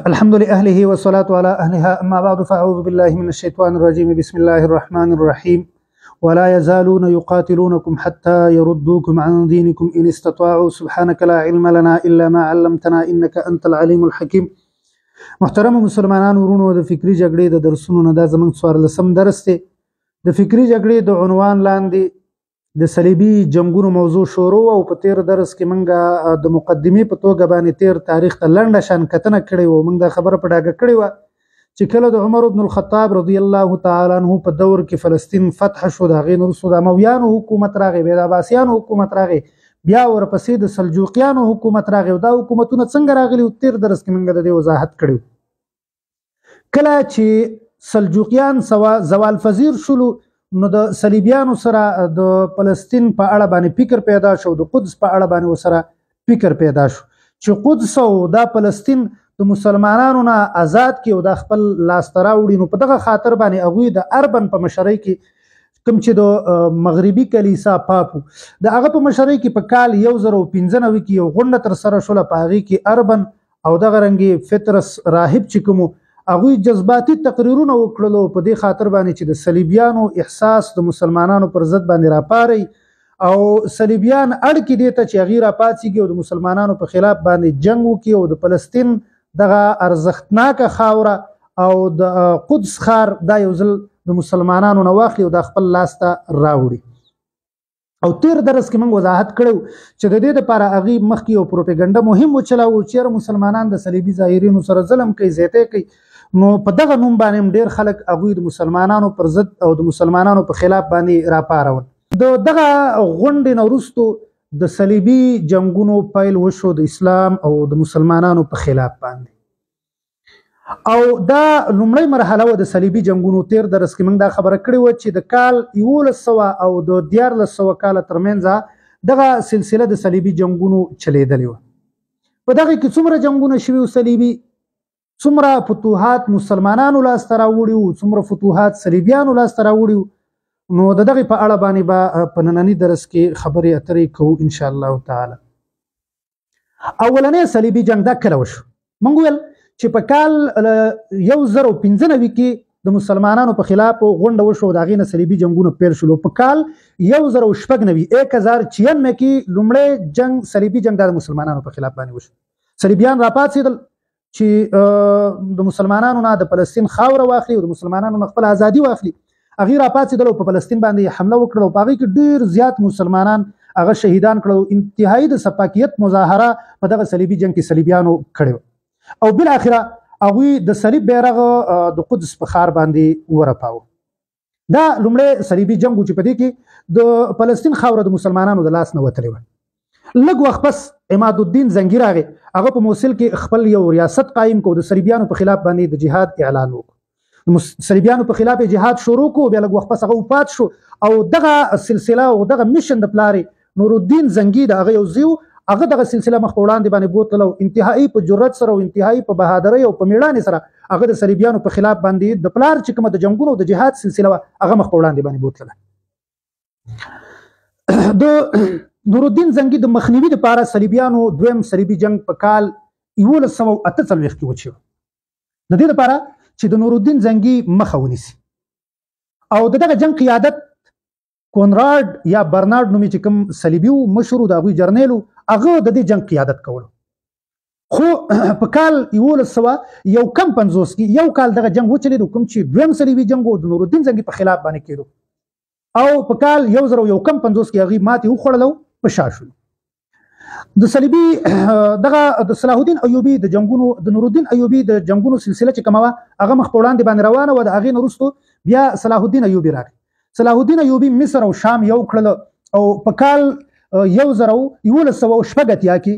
الحمد لأهله والصلاة على أهلها، أما بعد، فأعوذ بالله من الشيطان الرجيم. بسم الله الرحمن الرحيم. ولا يزالون يقاتلونكم حتى يردوكم عن دينكم إن استطاعوا. سبحانك لا علم لنا إلا ما علمتنا إنك أنت العليم الحكيم. محترم مسلمانانو ورونو، د فکری جګړې د درسونو نه دا زمونږ 14 درس دی. د فکری جګړې د عنوان لاندې د صلیبي جنگونو موضوع شروع، او په تیر درس کې مونږه د مقدمې په توګه باندې تیر تاریخ ته لنډه شان کتنه کړې وه. مونږ دا خبره په ډاګه کړې وه چې کله د عمر بن الخطاب رضی الله تعالی عنه په دور کې فلسطین فتح شو، د هغې نه وروسته د امویانو حکومت راغی، بیا د عباسیانو حکومت راغی، بیا ورپسې د سلجوقیانو حکومت راغی. او دا حکومتونه څنګه راغلي وو، تیر درس کې مونږ د دې وضاحت کړی. کله چې سلجوقیان زوال پذیر شولو، نو د صلیبیانو سره د فلسطین په اړه باندې فکر پیدا شو، د قدس په اړه باندې وسره فکر پیدا شو چې قدس او دا فلسطین د مسلمانانو نه آزاد کی او دا خپل لاس ته راوړي. نو په دغه خاطر باندې هغوی د اربن په مشرۍ کې، کوم چې د مغربي کلیسا پاپو، د هغه په مشرۍ کې په کال 1095 کې یو غونډه ترسره شوله. په هغې کې اربن او دغه رنګې فطرس راهب چې کومو، هغوی جذباتي تقریرونه وکړلو په دې خاطر باندې چې د صلیبیانو احساس د مسلمانانو پر ضد باندې راپاري او صلیبیان اړ کې دې ته چې هغوی راپاڅېږي او د مسلمانانو په خلاف باندې جنګ وکړي او د فلسطین دغه ارزښتناکه خاوره او د قدس ښار دا یو ځل د مسلمانانو نه واخلي او دا خپل لاس ته راوړي. او تیر درس کې موږ وضاحت کړو چې د دې لپاره هغوی مخکې یو پروپاګنډه مهم وچلاوو چې یاره مسلمانان د صلیبي ظاهرینو سره ظلم کوي، زیاتی کوي. نو په دغه نوم باندې هم ډېر خلک هغوی د مسلمانانو پر ضد او د مسلمانانو په خلاف باندې راپارول. د دغه غونډې نه وروسته د صلیبي جنگونو پیل وشو د اسلام او د مسلمانانو په خلاف باندې. او دا لومړۍ مرحله وه د صلیبي جنگونو. تیر درس کې موږ دا خبره کړې وه چې د کال 1100 او د 1300 کاله ترمنځ دغه سلسله د صلیبي جنگونو چلیدلې وه. په دغه کې څومره جنگونه شوي وو صلیبي، څومره فتوحات مسلمانانو لاسته راوړي وو، څومره فتوحات صلیبیانو لاسته راوړي وو، نو د دغې په اړه باندې به په ننني درس کې خبرې اترې کوو ان شاء الله تعالی. اولنی صلیبي جنګ دا کله وشو؟ موږ ویل چې په کال 1095 کې د مسلمانانو په خلاف غونډه وشوه، د هغې نه صلیبي جنګونه پیل شولو. په کال 1096 1096 کې لومړی جنګ صلیبي جنګ دا د مسلمانانو په خلاف باندې وشو. صلیبیان راپاڅېدل چې د مسلمانانو نه د فلسطین خاوره واخلي او د مسلمانانو نه خپله ازادي واخلي. هغوی راپاڅېدل او په فلسطین باندې یې حمله وکړه او په هغې کې ډېر زیات مسلمانان هغه شهیدان کړل. انتهایی د سفاکیت مظاهره په دغه صلیبي جنګ کې صلیبیانو کړې وه. او بالاخره هغوی د صلیب بیرغ د قدس په ښار باندې ورپاوه. دا لومړی صلیبي جنګ و چې په دې کې د فلسطین خاوره د مسلمانانو د لاس نه وتلې وه. لږ وخت پس عماد الدین زنګي راغی، هغه په موصل کې خپل یو ریاست قایم کړ، د صلیبیانو په خلاف باندې د جهاد اعلان وکړ. صلیبیانو په خلاف جهاد شروع کړ، بیا لږ وخت پس هغه وفات شو. او دغه سلسله او دغه mission د پلارې نورالدین زنګي د هغه یو زوی، هغه دغه سلسله مخ په وړاندې باندې بوتله او انتهایی په جرأت سره او انتهایی په بهادرۍ او په میړانې سره هغه د صلیبیانو په خلاف باندې د پلار چې کومه د جنګونو او د جهاد سلسله وه هغه مخ په وړاندې باندې بوتله. د نورالدین زنګي د مخنیوي دپاره صلیبیانو دویم صلیبي جنګ په کال 1148 کې وچیړو، د دې دپاره چې د نورالدین زنګي مخه ونیسي. او د دغه جنګ قیادت کونراډ یا برنارډ نومې چې کوم صلیبي و، مشر و، د هغوی جرنیل و، هغه د دې جنګ قیادت کولو. خو په کال 1151 کې یو کال دغه جنګ وچلېدو، کوم چې دویم صلیبي جنګ و د نورالدین زنګي په خلاف باندې کېدو. او په کال 1051 کې هغوی ماتې وخوړله او په شا شول. د صلیبي دغه د صلاح الدین ایوبي د جنګونو، د نورالدین ایوبي د جنګونو سلسله چې کومه وه هغه مخ په وړاندې باندې روانه وه. د هغې نه وروسته بیا صلاح الدین ایوبي راغی. صلاح الدین ایوبي مصر او شام یو کړل او په کال 1186 کې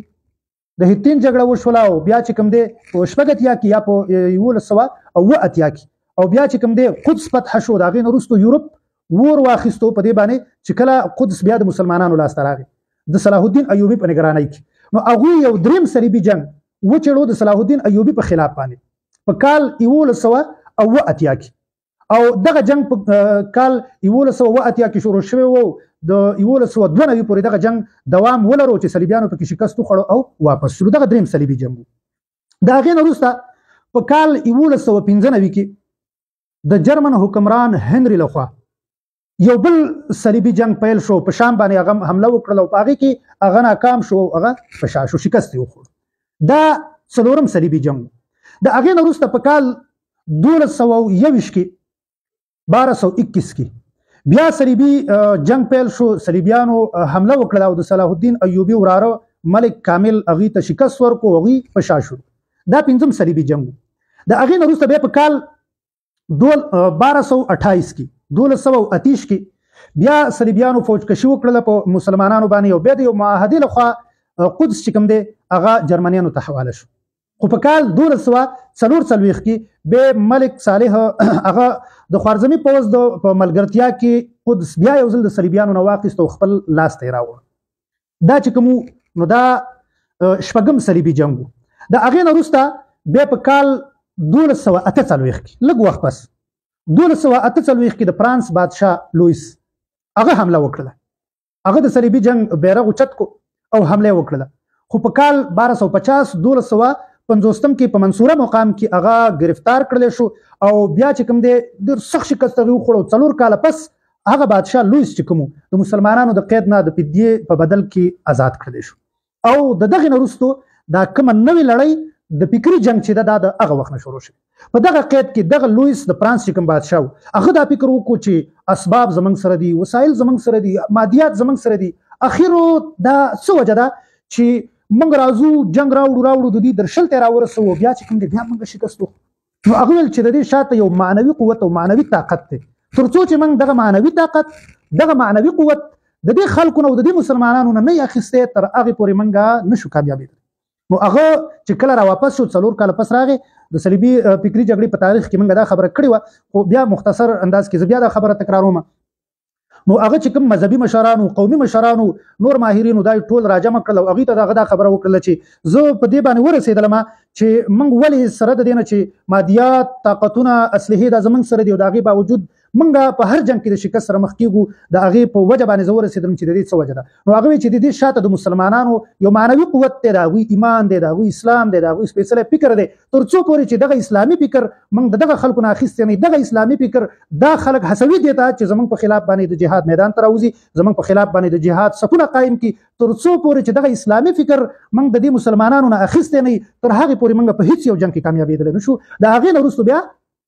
د هتین جګړه وشوله. او بیا چې کوم دی په 86 کې یا په 1187 کې، او بیا چې کوم دی قدس فتح شو. د هغې نه وروسته یورپ ور واخیستو په دې باندې چې کله قدس بیا د مسلمانانو لاسته راغی د صلاح الدین ایوبي په نگرانۍ کې، نو هغوی یو دریم صلیبي جنګ وچړو د صلاح الدین ایوبي په خلاف باندې په کال 1187 کې. او دغه جنګ په کال 1187 کې شروع شوی و، د 1192 پورې دغه جنګ دوام ولرو چې صلیبیانو پکې شکست وخوړو او واپس شول. دغه دریم صلیبي جنګ و. د هغې نه وروسته په کال 1195 کې د جرمن حکمران هنري لخوا یو بل صلیبي جنگ پیل شو، په شام باندې هغه حمله وکړله او په هغې کې هغه ناکام شو، هغه په شا شو، شکست یې وخوړ. دا څلورم صلیبي جنګ. د هغې نه وروسته په کال 1221 کې 1221 کې بیا صلیبي جنگ پیل شو. صلیبیانو حمله وکړله او د صلاح الدین ایوبي وراره ملک کامل هغوی ته شکست ورکړو، هغوی په شا شو. دا پنځم صلیبي جنګ. د هغې نه وروسته بیا په کال 1228 کې 1228 کې بیا صلیبیانو فوج کشي وکړله په مسلمانانو باندې او بیا د یو معاهدې لخوا قدس چې کوم دی هغه جرمنیانو ته حواله شو. خو په کال 1244 کې بیا ملک صالح هغه د خوارزمي پوځ د په ملګرتیا کې قدس بیا یو ځل د صلیبیانو نه واخیست او خپل لاس ته یې راوړ. دا چې کوم نو دا شپږم صلیبي جنګ و. د هغې نه وروسته بیا په کال 1248 کې لږ وخت پس 1248 کې د فرانس بادشاه لویس هغه حمله وکړله. هغه د صلیبي جنګ بیرغ اوچت کو او حمله یې وکړله. خو په کال 1250 1250 کې په منصوره مقام کې هغه گرفتار کړلی شو او بیا چې کوم دی ډېر سخت شکست هغې وخوړ او 4 کاله پس هغه بادشاه لویس چې کوم د مسلمانانو د قید نه د فدیې په بدل کې آزاد کړلی شو. او د دغې نه وروسته دا کومه نوې لړۍ د فکري جنګ چې ده دا د هغه وخت نه شروع شوه. په دغه قید کې دغه لویس د فرانس چې کوم بادشاه و هغه دا فکر وکړو چې اسباب زموږ سره دي، وسایل زموږ سره دي، مادیات زموږ سره دي، اخرو دا څه وجه ده چې موږ راځو جنګ راوړو د دوی درشل ته راورسوو، بیا چې کوم دی بیا موږ شکست وخورو. نو هغه ویل چې د دې شاته یو معنوي قوت او معنوي طاقت دی، تر څو چې موږ دغه معنوي طاقت دغه معنوي قوت د دې خلکو نه او د دې مسلمانانو نه نه اخیستی تر هغې پورې موږ نشو کامیابېدلی. نو هغه چې کله را واپس شو 4 کاله پس راغی. د صلیبي فکري جګړې په تاریخ کې موږ دا خبره کړې وه، خو بیا مختصر انداز کې زه بیا دا خبره تکراروم. نو هغه چې کوم مذهبي مشرانو، قومي مشرانو، نور ماهرینو دا ټول راجمع کړل او هغوی ته دغه دا خبره وکړله چې زه په دې باندې ورسېدلم چې موږ ولې سره د دې نه چې مادیات، طاقتونه، اسلحې دا زموږ سره دي او د هغې باوجود موږ په هر جنګ کې د شکست سره مخ کېږو، د هغې په وجه باندې زه ورسېدم چې د دې څه وجه ده. نو هغه وایي چې د دې شاته د مسلمانانو یو معنوي قوت دی، د هغوی ایمان دی، د هغوی اسلام دی، د هغوی سپېڅلی فکر دی، تر څو پورې چې دغه اسلامي فکر موږ د دغه خلکو نه اخیستی نه، دغه اسلامي فکر دا خلک هڅوي دې ته چې زموږ په خلاف باندې د جهاد میدان ته راوځي، زموږ په خلاف باندې د جهاد صفونه قایم کړي، تر څو پورې چې دغه اسلامي فکر موږ د دې مسلمانانو نه اخیستی نه، تر هغې پورې موږ په هیڅ یو جنګ کې کامیابېدلی نه شو. د هغې نه وروسته بیا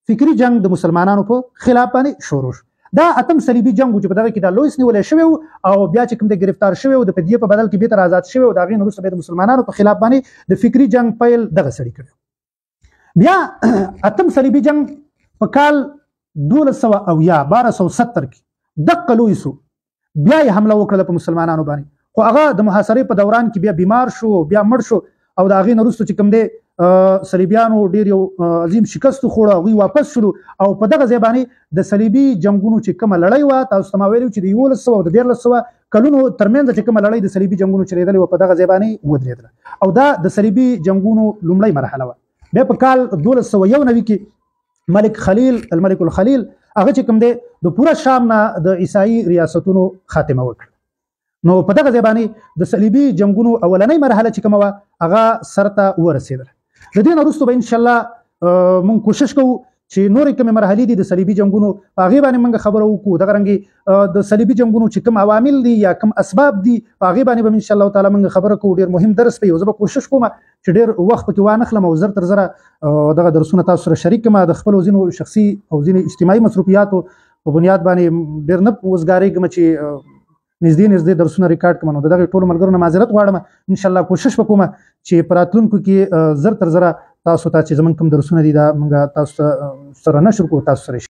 فکري جنګ د مسلمانانو په خلاف باندې شروع شو. دا اتم صلیبي جنګ و چې په دغه کې دا لویس نیولی شوی و او بیا چې کوم دی ګرفتار شوی و د فدیې په بدل کې بېرته آزاد شوی و. د هغې نه وروسته بیا د مسلمانانو په خلاف باندې د فکري جنګ پیل دغه سړي کړی. بیا اتم صلیبي جنګ په کال 1270 1270 کې دقه لویس و، بیا یې حمله وکړله په مسلمانانو باندې. خو هغه د محاصرې په دوران کې بیا بیمار شو، بیا مړ شو او د هغې نه وروسته چې کوم دی صلیبیانو ډیر یو عظیم شکست وخوړ، هغوی واپس شولو او په دغه ځای باندې د صلیبي جنګونو چې کومه لړۍ وه، تاسو ته ما ویلي چې د 1100 او د 1300 کلونو ترمنځ چې کومه لړۍ د صلیبي جنګونو چلېدلې وه په دغه ځای باندې ودرېدله او دا د صلیبي جنګونو لومړۍ مرحله وه. بیا په کال 1291 کې ملک خلیل، الملک الخلیل، هغه چې کوم دی د پوره شام نه د عیسايي ریاستونو خاتمه وکړه. نو په دغه ځای باندې د صلیبي جنګونو اولنۍ مرحله چې کومه وه هغه سرته ورسېدله. د دې نه وروسته به انشاءالله موږ کوشش کوو چې نورې کومې مرحلې دي د صلیبي جنګونو په هغې باندې موږ خبره وکړو. دغه رنګې د صلیبي جنګونو چې کوم عوامل دي یا کوم اسباب دي په هغې باندې به انشاءالله تعالی موږ خبره کوو. ډېر مهم درس دی او زه به کوشش کوم چې ډېر وخت پکې وانخلم او زر تر زره دغه درسونه تاسو سره شریک کړم. د خپلو ځینو شخصي او ځینو اجتماعي مصروفیاتو په بنیاد باندې ډېر نه وزګارېږم چې نږدې نږدې درسونه ریکارډ کړم. نو د دغې ټولو ملګرو نه معذرت غواړم. انشاءالله کوشش به کوم چې په راتلونکو کې زر تر زره تاسو ته چې زموږ کوم درسونه دي دا موږ تاسو سره نشر کوو، تاسو سره